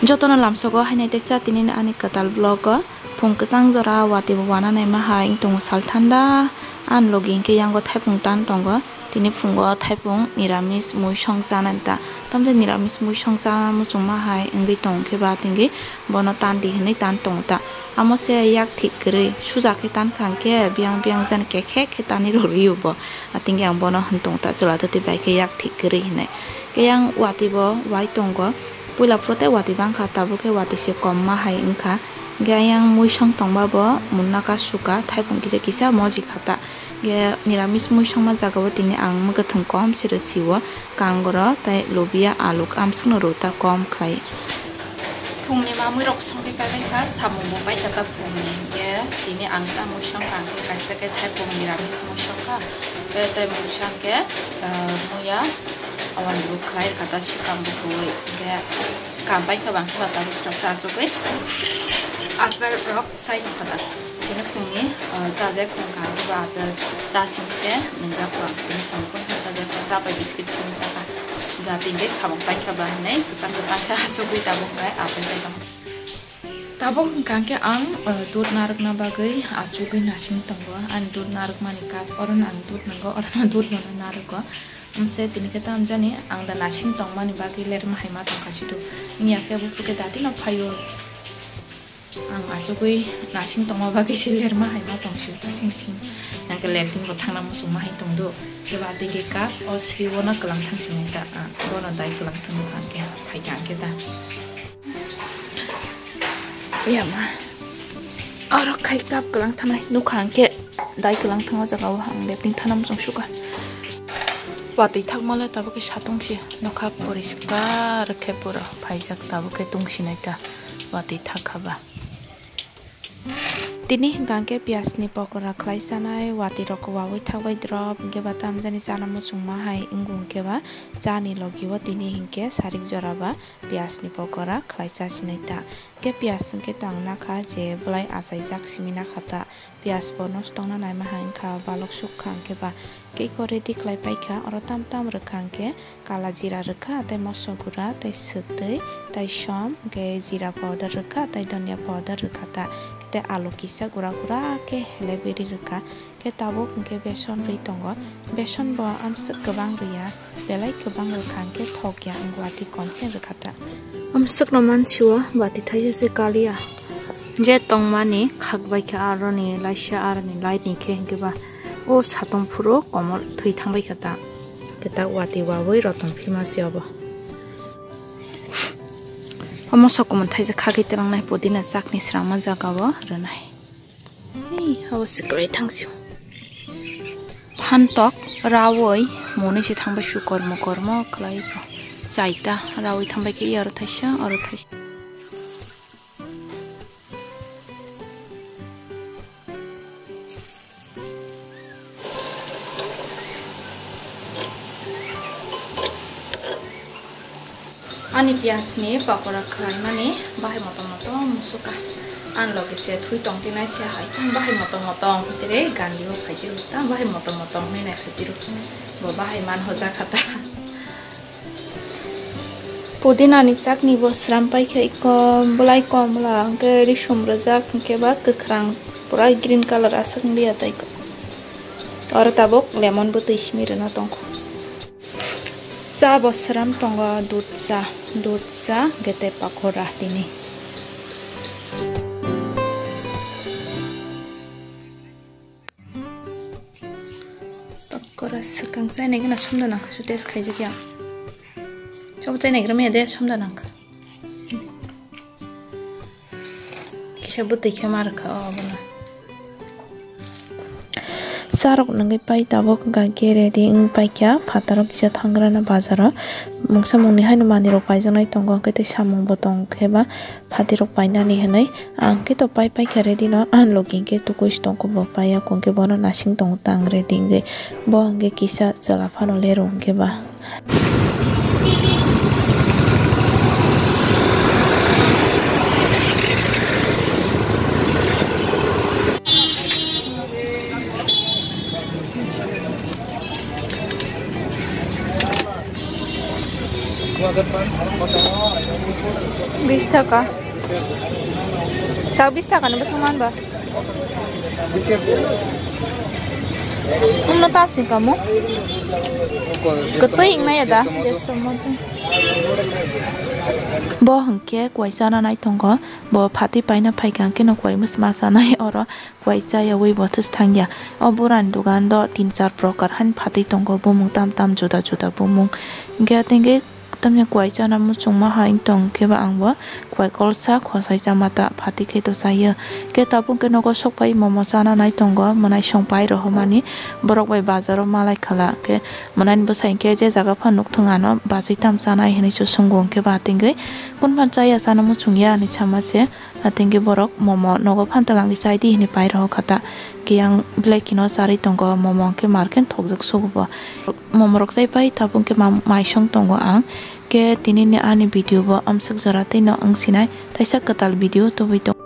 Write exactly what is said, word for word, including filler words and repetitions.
Jotono lamsogo hainai teisa tini ani kwtal vlog o phung kwchang jora watwi bo wana naima hai wng tongo sal thanda. Ani logi hinkhe yango thaipung tan tongo, tini phungo thaipung niramis muisong chanani ta. Tamjani niramis muisong chana muchungma hai wngwi tongkhe ba tingwi bono tan di hinwi tan tongo ta. Amo se yak thik kwrwi suja khe tan kha hinkhe biyang biyang jani khe khe khe tanwi rw rw o bo. Atingwi ang bono hwn tongo ta chwla twtwi bai khe yak thik kwrwi hinwi. Khe yang watwi bo wai tongo. Puila phuru tei watwi bangkha, tabuk khe watwi se kom ma hai wngkha. Hinkhe ayang muisong tongba bo munna ka suka, thaipung kisa kisa moji kha ta. Hinkhe niramis muisongma jaga o tini ang mwkhwtwng kom se rw si o, kangoro tei lobia aluk amswkno rw ta kom khlai. Phungni mamwi rok songwi kailaikha, samung bo paikha ta phungni, hinkhe tini ang ta muisong kha, hinkhe kaisa khe thaipung niramis muisong kha, tei tei muisong khe, ah, muya. Awan ruk khlai kata sikang bukui. Hinkhe kam pai khe bang khe bata bwsrok cha chugui. Apple rok sai khe bata. Tini phungni, ah, chajakmung kang khe ba apple cha sing se nwngjak kha. Tini phung phung khe chajakmung cha pai biscuit sing cha kha. Ga tini samung pai khe ba hinui kwchang kwchang khe achugui tabuk khe apple pai kha. Tabuk hwnkha khe ang, ah, dud narwkna bagwi achugui nasing tongo. Ani dud narwkmani cup orono ang dud nango, orono dud bono narwgo. Amse tini khe tamjani ang da nasing tongmani bagwi lerma hai ma tongkha sidu. Wngya khe buphuru khe dati no phaio. Ang achugui nasing tongma bagwi se lerma hai ma tong sidu ta sing sing. Yang khe lerting bo thangna muchungma hai tongdu. Khe ba tei khe cup o sri o no kwlang thang sini ta. Ah, bono dai kwlang thang kha khe phai kha khe ta. Yama. Oro khai cup kwlang thanai nukha ang khe dai kwlang thang o jaga o ang leping thana muchung suka. Watwi thakma le tabuk khe satong si nokha poriskar khe pura phaijak tabuk khe tong sinai ta watwi thak kha ba. Tini hwnkha khe piyaj ni pokora khlai chanai watwi rok wawi thak bai drop hinkhe ba tamjani chana muchungma hai wngkha hinkhe ba chani logi o tini hinkhe sarik jora ba piyaj ni pokora khlai cha sinai ta. Khe piyaj hwnkhe tong nakha je bwlai achaijak simi nakha ta. Piyaj bo nosto wngna naima hai wngkha balok sukha hinkhe ba cake o ready khlai paikha. Oro tam tam rwkha hinkhe kala jira rwkha tei moso gura tei swtwi tei som hinkhe jira powder rwkha tei donia powder rwkha ta. Tei alu kisa gura gura khe helebiri rwkha. Khe tabuk hinkhe beson rwi tongo. Beson bo amswk kwbang rwya, belai kwbang rwkha hinkhe thokya, wng watwi kom khe rwkha ta. Amswkno mansio watwi thaisa se kaliya. Je tongmani khak bai khe aroni laisa aroni light ni khe hinkhe ba o satung phuru komor thwi thang bai kha ta. Khe ta watwi wawi rotong phima se obo. Omo sokomon thaisa khagwi twlangnai pudina chakni srangma jaga o rwnai. Ei, abo se kwlai thangsio. Phantok rawi monwi se thangbai su kormo kormo kwlai bo. Chaita rawi thangbai khe oro thaisa, oro thaisa. Ani piyaj ni pakora khlaimani bahai motom motom musuka. Ani loge se thui tong tinai se hai tang bahai motom motom tere gandi o phai tiru tang bahai motom motom hinui nai phai tiru. Bo bahai man hoja kha ta. Pudina ni chakni bo sram pai khe kom, bwlai kom la, hwnkhe risum rwjak, hwnkhe ba kwkhwrang, pura green colour aswk wng liya tai. Oro tabuk lemon bwtwi simi rwna tongkho. Cha bo sram tongo, dud cha, dud cha, hwnkhe tei pakora tini. Pakora swkang chainai gana somda nangkha, su test khaijak ya. Sobo chainai gram ya de somda nangkha. Kisa bwtwi khe ma rwkha o abono. Charok nungwi pai tabuk hwnkha khe ready wng paikha phataro kisa thangrana bazaro. Mungsa mungni haino manwirok paijaknai tongo, hwnkhe tei samung bo tong khe ba phatirok painani hwnwi. Ang khe to pai paikha ready no, ang logi hwnkhe tukui se tongkho bo paiya, hwnkhe bono nasing tongo ta ang ready wngwi. Bo hwnkhe kisa chwla phano lero hwnkhe ba. Bis taka. Tak bis taka ni bwswk man ba? Umno tap sing kamo? Kwtwi wngmaya da? Bo hwnkhe kuaisa nanai tongo. Bo phatwi paina phaikha hwnkhe no kuai bwsma chanai oro. Kuai chayawi bo thwsthang ya. O burani dogan do tin char prokar han phatwi tongo, bumung tam tam juda juda bumung. Hwnkhe tengke tamni kuai chana muchungma hai tong khe ba ang bo kuai kolsa khosai chama ta phatwi khe to chayo. Khe tabuk khe nogo sokpai momo chana nai tongo, mwnai songpai rohormani borok bai bazaro malai khala. Khe mwnai bwsai khe je jaga pha nukthung ano bachai tam chanai hinwi se sungo, hwnkhe ba tengke kunphan chaya chana muchung ya hinwi sama se. Atengke borok momo nogo phan twlang di chai di hinwi pai rohor kha ta. Kiyang belai kheno charwi tongo, momo hwnkhe mar khe thokjak sugo bo. Momo rok chai pai tabuk hwnkhe ma-, maisong tongo ang. Khe tini ni ani video bo amswk jora tei no wng sinai, taisa kwtal video tubui tongo.